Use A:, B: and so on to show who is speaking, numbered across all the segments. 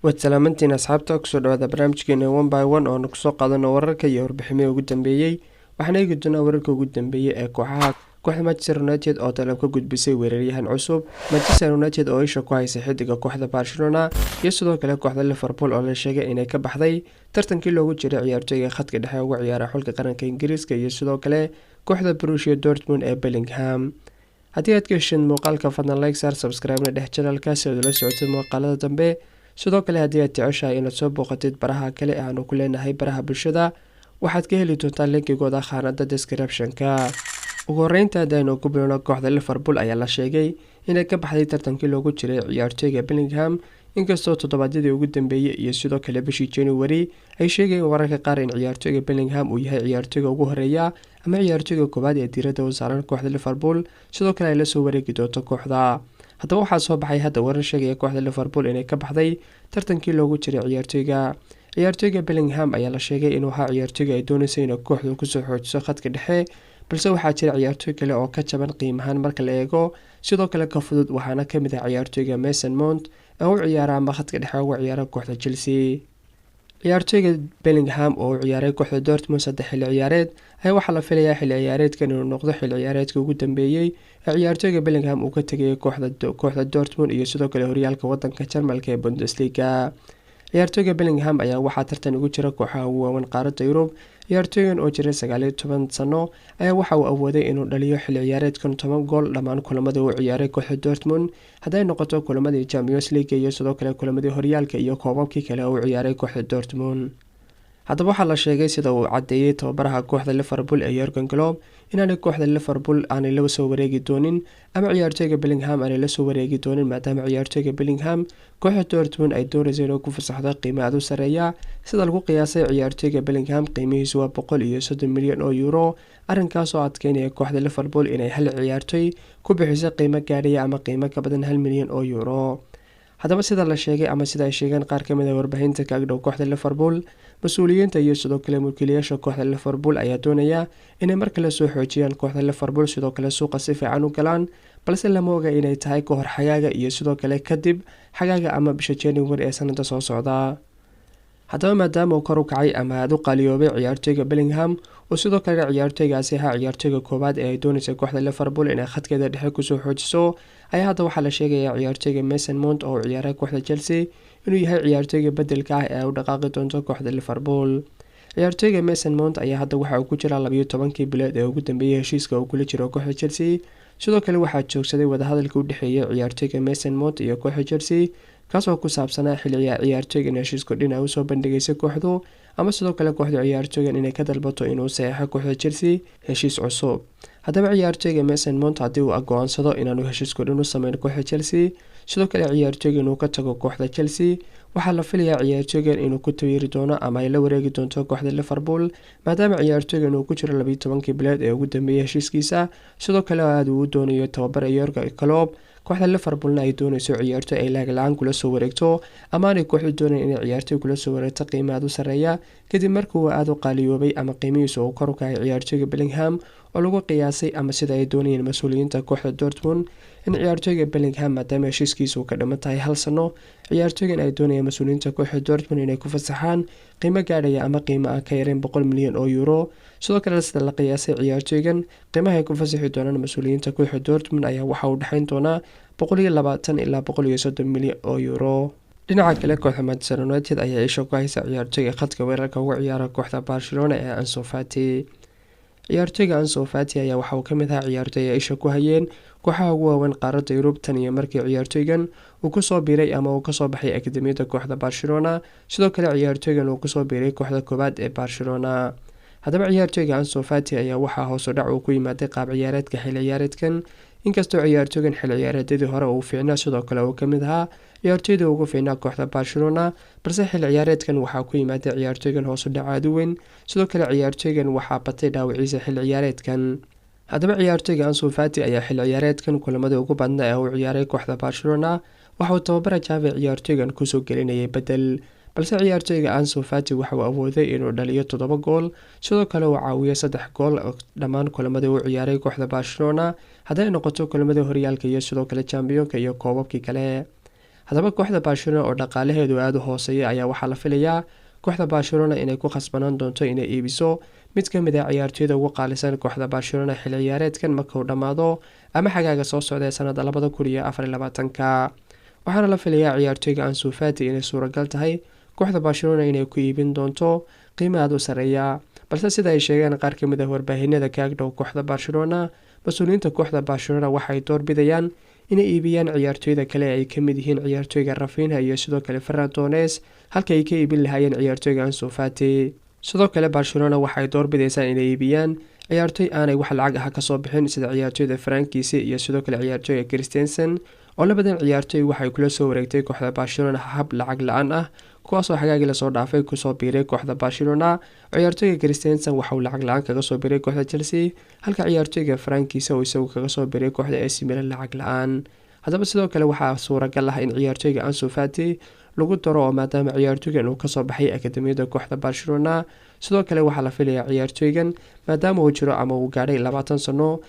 A: Waad salaamantiin asxaabta, kusoo dhawaada barnaamijkeena One by One oo aanu kusoo qaadano wararka iyo warbiximihii ugu dambeeyey. Waxaan eegi doonaa wararka ugu dambeeyey ee kooxaha: kooxda Manchester United oo dalab ka gudbisay weeraryahan cusub, Manchester United oo isha ku haysay xidiga kooxda Barcelona, iyo sidoo kale kooxda Liverpool oo la sheegay inay ka baxday tartankii loogu jiray ciyaartooyga khadka dhexe uga ciyaara xulka qaranka Ingiriiska, iyo sidoo kale kooxda Borussia Dortmund ee Bellingham. Haddii aad ka hesheen muuqaalka, fadlan like saar, subscribe-na dheh channelka si aad ula socotid muuqaalada dambe. Sidoo kale, haddii aad jeceshahay inaad soo booqatid baraha kale ee aanu ku leenahay baraha bulshada, waxaad ka heli doontaa linkigooda khaanada description-ka. Ugu horeynta, haddaynu ku bilowno, kooxda Liverpool ayaa la sheegay inay ka baxday tartankii loogu jiray ciyaartooyga Bellingham, inkastoo toddobaadyadii ugu dambeeyey iyo sidoo kale bishii January ay sheegayeen wararka qaar in ciyaartooyga Bellingham uu yahay ciyaartooyga ugu horeeya ama ciyaartooyga koowaad ee diiradda u saaran kooxda Liverpool, sidoo kale ay lasoo wareegi doonto kooxda. Haddaba waxaa soo baxay hadda warar sheegaya kooxda Liverpool inay ka baxday tartankii loogu jiray ciyaartooyga. Ciyaartooyga Bellingham ayaa la sheegay inuu ahaa ciyaartooyga ay doonaysa inay kooxdu kusoo xoojiso khadka dhexe, balse waxaa jira ciyaartooy kale oo ka jaban qiimahaan marka la eego, sidoo kale ka fudud, waxaana kamid ah ciyaartooyga Mason Mount ee u ciyaara ama khadka dhexe uga ciyaara kooxda Chelsea. Ciyaartooyga Bellingham oo u ciyaaray kooxda Dortmund 3 xilli ciyaareed ayaa waxaa la filayaa xilli ciyaareedkan inuu noqdo xilli ciyaareedka ugu dambeeyey ee ciyaartooyga Bellingham uu ka tegayay kooxda Dortmund iyo sidoo kale horyaalka wadanka Jarmalka ee Bundesliga. Ciyaartooyga Bellingham ayaa waxaa tartan ugu jira kooxaha ugu waaweyn qaaradda Yurub. Ciyaartooygan oo jira 19 sano ayaa waxa uu awooday inuu dhaliyo xilli ciyaareedkan 10 gool dhammaan kulamadii uu ciyaaray kooxda Dortmund, hadday noqoto kulamadii Champions League iyo sidoo kale kulamadii horyaalka iyo koobabkii kale oo uu ciyaaray kooxda Dortmund. Haddaba waxaa la sheegay, sida uu cadeeyey tababaraha kooxda Liverpool ee Jurgen Klopp, inaanay kooxda Liverpool aanay la soo wareegi doonin ama ciyaartooyga Bellingham aanay lasoo wareegi doonin, maadaama ciyaartooyga Bellingham kooxda Dortmund ay doonaysa inuu ku fasaxdo qiimo aad u sareeya. Sida lagu qiyaasay, ciyaartooyga Bellingham qiimihiisu waa 130 milyan oo euro, arrinkaas oo adkeynaya kooxda Liverpool inay hal ciyaartooy ku bixiso qiimo gaadhaya ama qiimo ka badan 1 milyan oo euro. Haddaba sida la sheegay ama sida ay sheegeen qaar kamid ah warbaahinta ka agdhow kooxda Liverpool, mas-uuliyiinta iyo sidoo kale mulkiilayaasha kooxda Liverpool ayaa doonaya inay mar kale soo xoojiyaan kooxda Liverpool, sidoo kale suuqa si fiican u galaan, balse lama oga inay tahay kahor xagaaga iyo sidoo kale kadib xagaaga ama bisha January ee sanada soo socda. Haddaba maadaama uu kor u kacay ama aada u qaaliyoobay ciyaartooyga Bellingham, oo sidoo kale ciyaartooygaasi ahaa ciyaartooyga koowaad ee ay doonaysa kooxda Liverpool inay khadkeeda dhexe kusoo xoojiso, ayaa hadda waxaa la sheegayaa ciyaartooyga Mason Mount oo u ciyaaray kooxda Chelsea inuu yahay ciyaartooyga bedelka ah ee ay u dhaqaaqi doonto kooxda Liverpool. Ciyaartooyga Mason Mount ayaa hadda waxa uu ku jiraa 12-kii bilood ee ugu dambeeyey heshiiska uu kula jiro kooxda Chelsea. Sidoo kale waxaa joogsaday wadahadalka u dhexeeyay ciyaartooyga Mason Mount iyo kooxda Chelsea, kaasoo ku saabsanaa xilli ciyaartooygan heshiisku dhinac usoo bandhigaysay kooxdu ama sidoo kale kooxda ciyaartooygan inay ka dalbato inuu saxeixo kooxda Chelsea heshiis cusub. Haddaba ciyaartooyga Mason Mount haddii uu go-aansado inaanu heshiisku dhin u sameyn kooxda Chelsea, sidoo kale ciyaartooygan uu ka tago kooxda Chelsea, waxaa la filayaa ciyaartooygan inuu ku tabiiri doono ama ay la wareegi doonto kooxda Liverpool, maadaama ciyaartooygan uu ku jiro 12-kii bilood ee ugu dambeeyey heshiiskiisa, sidoo kale aada uu doonayo tababar Jurgen Klopp, kooxda Liverpoolna ay dooneyso ciyaartoy ay laag la-aan kula soo wareegto, amaanay kooxdu doonayn inay ciyaartoy kula soo wareegto qiimo aada u sareeya, kadib markii uu aada u qaaliyoobay ama qiimihiisa uu kor u kacay ciyaartooyga Bellingham, oo lagu qiyaasay ama sida ay doonayeen mas-uuliyiinta kooxda Dortmund in ciyaartooyga Bellingham, maadaama heshiiskiisa uu ka dhiman tahay hal sano, ciyaartooygan ay doonayeen mas-uuliyiinta kooxda Dortmund inay ku fasaxaan qiimo gaadhaya ama qiimo aan ka yareyn 100 milyan oo euro. Sidoo kale, sida la qiyaasay, ciyaartooygan qiimaha ay ku fasaxi doonaan mas-uuliyiinta kooxda Dortmund ayaa waxa uu dhexeyn doonaa 120 ilaa 130 milyan oo euro. Dhinaca kale, kooxda Manchester United ayaa isha ku haysa ciyaartooyga khadka weerarka uga ciyaara kooxda Barcelona ee Ansu Fati. Ciyaartooyga Ansu Fati ayaa waxa uu kamid ahaa ciyaartooy ay isha ku hayeen kooxaha ugu waaweyn qaaradda Yurub tan iyo markii ciyaartooygan uu kusoo biiray ama uu kasoo baxay akademiyadda kooxda Barcelona, sidoo kale ciyaartooygan uu kusoo biiray kooxda koowaad ee Barcelona. Haddaba ciyaartooyga Ansu Fati ayaa waxaa hoosu dhac uu ku yimaaday qaab ciyaareedka xilli ciyaareedkan, inkastoo ciyaartooygan xilli ciyaareedyadii hore uu fiicnaa, sidoo kale uu kamid ahaa ciyaartooyda ugu fiicnaa kooxda Barcelona, balse xilli ciyaareedkan waxaa ku yimaaday ciyaartooygan hoosu dhac aada u weyn. Sidoo kale ciyaartooygan waxaa batay dhaawiciisa xilli ciyaareedkan. Haddaba ciyaartooyga Ansu Fati ayaa xilli ciyaareedkan kulamadii ugu badnaa ee uu ciyaaray kooxda Barcelona waxa uu tababara Xavi ciyaartooygan kusoo gelinayay bedel, balse ciyaartooyga Ansu Fati waxa uu awooday inuu dhaliyo 7 gool, sidoo kale uu caawiyo 3 gool dhammaan kulamadii uu ciyaaray kooxda Barcelona, hadday noqoto kulamadii horyaalka iyo sidoo kale championka iyo koobabkii kale. Haddaba kooxda Barcelona oo dhaqaalaheedu aada u hooseeya ayaa waxaa la filayaa kooxda Barcelona inay ku khasbanaan doonto inay iibiso mid ka mid ah ciyaartoyda ugu qaalisan kooxda Barcelona xilli ciyaareedkan marka uu dhammaado ama xagaaga soo socda ee sanada 2024-ka. Waxaana la filayaa ciyaartoyga Ansu Fati inay suuragal tahay kooxda Barcelona inay ku iibin doonto qiimo aada u sareeya, balse sida ay sheegeen qaar kamid ah warbaahinada ka agdhow kooxda Barcelona, mas-uuliyiinta kooxda Barcelona waxay doorbidayaan inay iibiyaan ciyaartoyda kale ay ka mid yihiin ciyaartoyga Raphinha iyo sidoo kale Ferran Torres halka ay ka iibin lahaayeen ciyaartoyga Ansu Fati. Sidoo kale Barcelona waxay doorbidaysaa inay iibiyaan ciyaartoy aanay wax lacag ah kasoo bixin sida ciyaartoyda Franck Kessie iyo sidoo kale ciyaartoyga Christensen, oo labadan ciyaartoy waxay kula soo wareegtay kooxda Barcelona hab lacag la-aan ah, kuwaasoo xagaagii lasoo dhaafay kusoo biiray kooxda Barcelona. Ciyaartoyga Christensen waxa uu lacag la-aan kaga soo biiray kooxda Chelsea, halka ciyaartoyga Franck Kessie uu isagu kaga soo biiray kooxda AC Milan lacag la-aan. Haddaba sidoo kale waxaa suuragal ah in ciyaartoyga Ansu Fati lagu daro, oo maadaama ciyaartoygan uu kasoo baxay akademiyada kooxda Barcelona. Sidoo kale waxaa la filayaa ciyaartoygan, maadaama uu jiro ama uu gaadhay 20 sano,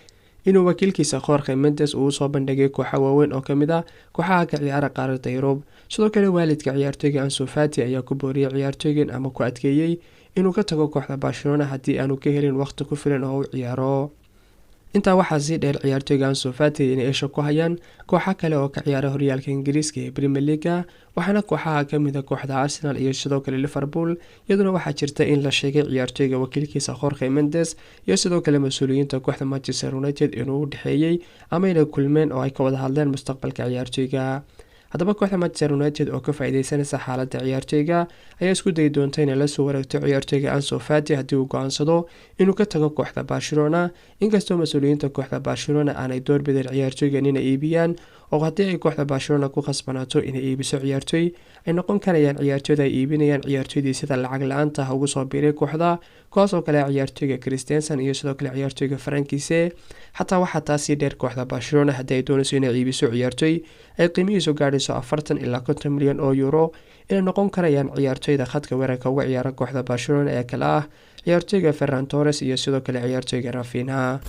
A: inuu wakiilkiisa Jorge Mendes uu soo bandhigay kooxa waaweyn oo kamid ah kooxaha ka ciyaara qaaradda Yurub. Sidoo kale waalidka ciyaartoyga Ansu Fati ayaa ku booriyay ciyaartoygan ama ku adkeeyey inuu ka tago kooxda Barcelona haddii aanu ka helin waqti ku filan oo u ciyaaro. Intaa waxaa sii dheer ciyaartoyga Ansu Fati inay isha ku hayaan kooxo kale oo ka ciyaara horyaalka Ingiriiska ee Premier League-ga, waxaana kooxaha kamid ah kooxda Arsenal iyo sidoo kale Liverpool. Iyaduna waxaa jirta in la sheegay ciyaartoyga wakiilkiisa Jorge Mendes iyo sidoo kale mas-uuliyiinta kooxda Manchester United inuu u dhexeeyey ama inay kulmeen oo ay ka wada hadleen mustaqbalka ciyaartoyga. Haddaba kooxda Manchester United oo ka faa-iideysanaysa xaaladda ciyaartoyga ayaa isku dayi doonta inay lasoo wareegto ciyaartoyga Ansu Fati haddii uu go-aansado inuu ka tago kooxda Barcelona, inkastoo mas-uuliyiinta kooxda Barcelona aanay doorbideen ciyaartoygan inay iibiyaan, oo haddii ay kooxda Barcelona ku khasbanaato inay iibiso ciyaartoy, ay noqon karayaan ciyaartoyda ay iibinayaan ciyaartoydii sida lacag la-aanta ugu soo biiray kooxda, kuwaas oo kale ciyaartoyga Christensen iyo sidoo kale ciyaartoyga Franck Kessie. Xataa waxaa taasii dheer, kooxda Barcelona haddii ay doonayso inay iibiso ciyaartoy ay qiimihiisu gaadhayso 40 ilaa 50 milyan oo euro, inay noqon karayaan ciyaartoyda khadka weerarka uga ciyaara kooxda Barcelona ee kale ah ciyaartoyga Ferran Torres iyo sidoo kale ciyaartoyga Raphinha.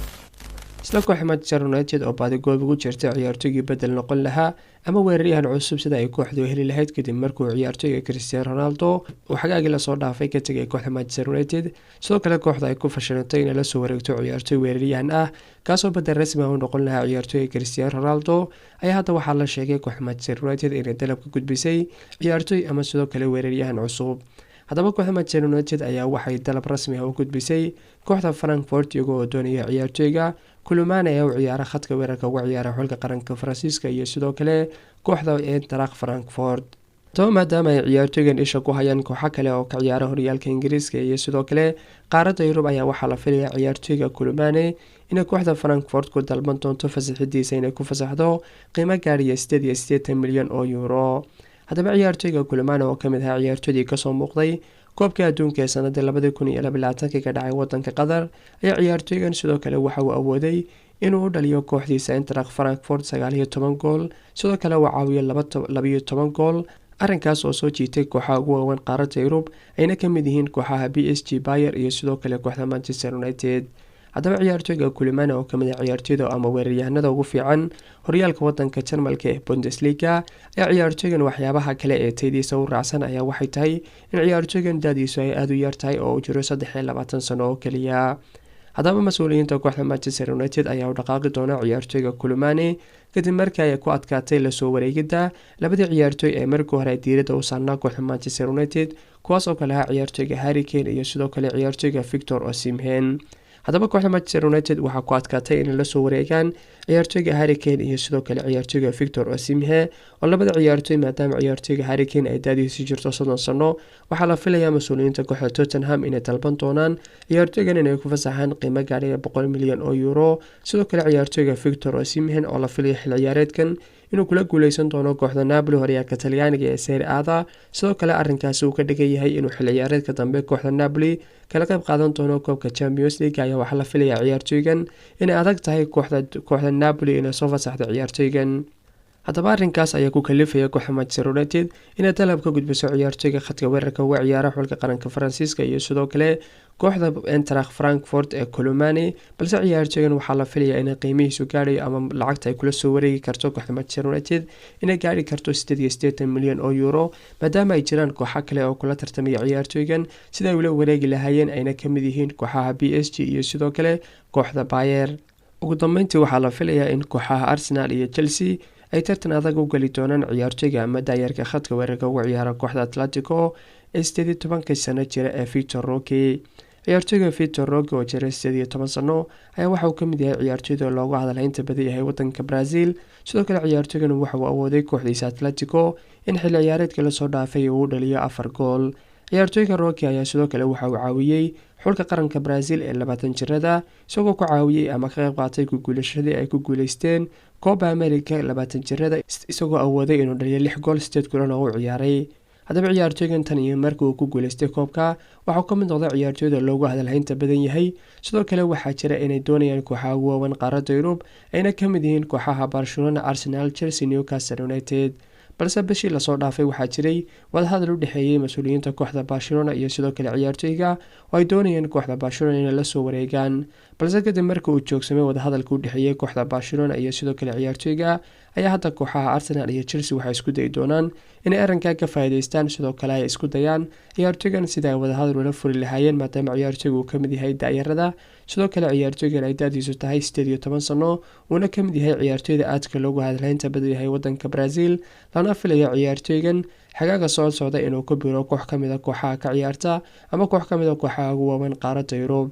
A: Isla kooxda Manchester United oo baadigoob ugu jirta ciyaartoygii bedel noqon lahaa ama weeraryahan cusub sida ay kooxdu heli lahayd kadib markuu ciyaartoyga Cristiano Ronaldo uu xagaagii lasoo dhaafay ka tegay kooxda Manchester United, sidoo kale kooxda ay ku fashilantay inay lasoo wareegto ciyaartoy weeraryahan ah kaasoo bedel rasmi ah u noqon lahaa ciyaartoyga Cristiano Ronaldo, ayaa hadda waxaa la sheegay kooxda Manchester United inay dalab ka gudbisay ciyaartoy ama sidoo kale weeraryahan cusub. Haddaba kooxda Manchester United ayaa waxay dalab rasmi ah u gudbisay kooxda Frankfurt, iyagoo oo doonaya ciyaartoyga Kolo Muani ee u ciyaara khadka weerarka uga ciyaara xulka qaranka Faransiiska iyo sidoo kale kooxda Eintracht Frankfurt. Haddaba maadaama ay ciyaartoygan isha ku hayaan kooxo kale oo ka ciyaara horyaalka Ingiriiska iyo sidoo kale qaaradda Yurub, ayaa waxaa la filayaa ciyaartoyga Kolo Muani inay kooxda Frankfurt ku dalban doonto fasaxidiisa inay ku fasaxdo qiimo gaadhaya 88 milyan oo euro. Haddaba ciyaartoyga Kolo Muani oo kamid ahaa ciyaartoydii kasoo muuqday koobka adduunka ee sanadii 2022-kii ka dhacay wadanka Qatar, ayaa ciyaartoygan sidoo kale waxa uu awooday inuu u dhaliyo kooxdiisa Eintracht Frankfurt 19 gool, sidoo kale uu caawiyo 12 gool, arrinkaas oo soo jiitay kooxaha ugu waaweyn qaaradda Yurub, ayna kamid yihiin kooxaha PSG, Bayern iyo sidoo kale kooxda Manchester United. Haddaba ciyaartoyga Kolo Muani oo kamid ah ciyaartoyda ama weeraryahanada ugu fiican horyaalka wadanka Jarmalka ee Bundesliga, ayaa ciyaartoygan waxyaabaha kale ee taydiisa u raacsan ayaa waxay tahay in ciyaartoygan daadiisu ay aada u yartahay oo uu jiro 23 sano oo keliya. Haddaba mas-uuliyiinta kooxda Manchester United ayaa u dhaqaaqi doona ciyaartoyga Kolo Muani kadib markii ay ku adkaatay lasoo wareegidda labadii ciyaartoy ee markii hore diiradda u saarnaa kooxda Manchester United, kuwaas oo kale ahaa ciyaartoyga Harry Kane iyo sidoo kale ciyaartoyga Victor Osimhen. Haddaba kooxda Manchester United waxaa ku adkaatay inay lasoo wareegaan ciyaartoyga Harry Kane iyo sidoo kale ciyaartoyga Victor Osimhen, oo labada ciyaartoy, maadaama ciyaartoyga Harry Kane ay daadiisu jirto 30 sano, waxaa la filayaa mas-uuliyiinta kooxda Tottenham inay dalban doonaan ciyaartoygan inay ku fasaxaan qiimo gaadhaya 100 milyan oo euro. Sidoo kale ciyaartoyga Victor Osimhen oo la filaya xil ciyaareedkan inuu kula guuleysan doono kooxda Napoli horyaalka Talyaaniga ee Serie A-da, sidoo kale arrinkaasi uu ka dhigan yahay inuu xil ciyaareedka dambe kooxda Napoli kala qayb qaadan doono koobka Champions League, ayaa waxaa la filayaa ciyaartoygan inay adag tahay kooxda Napoli inay soo fasaxdo ciyaartoygan. Haddaba arrinkaas ayaa ku kalifaya kooxda Manchester United inay dalab ka gudbiso ciyaartoyga khadka weerarka uga ciyaara xulka qaranka Faransiiska iyo sidoo kale kooxda Eintracht Frankfurt ee Kolo Muani. Balse ciyaartoygan waxaa la filayaa inay qiimihiisu gaadhayo ama lacagta ay kula soo wareegi karto kooxda Manchester United inay gaari karto 88 milyan oo euro, maadaama ay jiraan kooxo kale oo kula tartamaya ciyaartoygan sida ay ula wareegi lahaayeen, ayna kamid yihiin kooxaha PSG iyo sidoo kale kooxda Bayern. Ugu dambeyntii, waxaa la filayaa in kooxaha Arsenal iyo Chelsea ay tartan adag u geli doonaan ciyaartoyga ama daayarka khadka weerarka uga ciyaara kooxda Atletico ee 18-ka sano jira ee Vitor Roque. Ciyaartoyga Vitor Roque oo jira 18 sano ayaa waxa uu kamid yahay ciyaartoyda loogu hadalhaynta badan yahay wadanka Brazil. Sidoo kale ciyaartoygan waxa uu awooday kooxdiisa Atletico in xilli ciyaareedka lasoo dhaafay uu dhaliyo afar gool. Ciyaartoyga Roque ayaa sidoo kale waxa uu caawiyey xulka qaranka Brazil ee 20 jirada, isagoo ku caawiyey ama ka qayb qaatay ku guulashadii ay ku guuleysteen Copa America 20 jirada, isagoo awooday inuu dhaliyo lix gool sideed kulan oo u ciyaaray. Haddaba ciyaartoygan tan iyo markii uu ku guuleystay koobka waxauu ka mid noqday ciyaartoyda loogu hadalhaynta badan yahay. Sidoo kale waxaa jira inay doonayaan kooxaha ugu waaweyn qaaradda Yurub, ayna kamid yihiin kooxaha Barcelona, Arsenal, Chelsea, Newcastle United. Balse bishii lasoo dhaafay waxaa jiray wadahadal u dhexeeyey mas-uuliyiinta kooxda Barcelona iyo sidoo kale ciyaartoyga oo ay doonayeen kooxda Barcelona inay lasoo wareegaan. Balse kadib markii uu joogsamay wadahadalka u dhexeeyey kooxda Barcelona iyo sidoo kale ciyaartoyga ayaa hadda kooxaha Arsenal iyo Chelsea waxay isku dayi doonaan inay arrinkaa ka faa'iideystaan, sidoo kale ay isku dayaan ciyaartoygan sida ay wadahadal ula furi lahaayeen, maadaama ciyaartoyga uu kamid yahay daayarada. Sidoo kale ciyaartoygan ay da-diisu tahay 18 sano, uuna kamid yahay ciyaartoyda aadka loogu hadalhaynta badan yahay wadanka Brazil, lana filayo ciyaartoygan xagaaga soo socda inuu ku biro koox kamid a kooxaha ka ciyaarta ama koox kamid a kooxaha ugu waaweyn qaaradda Yurub.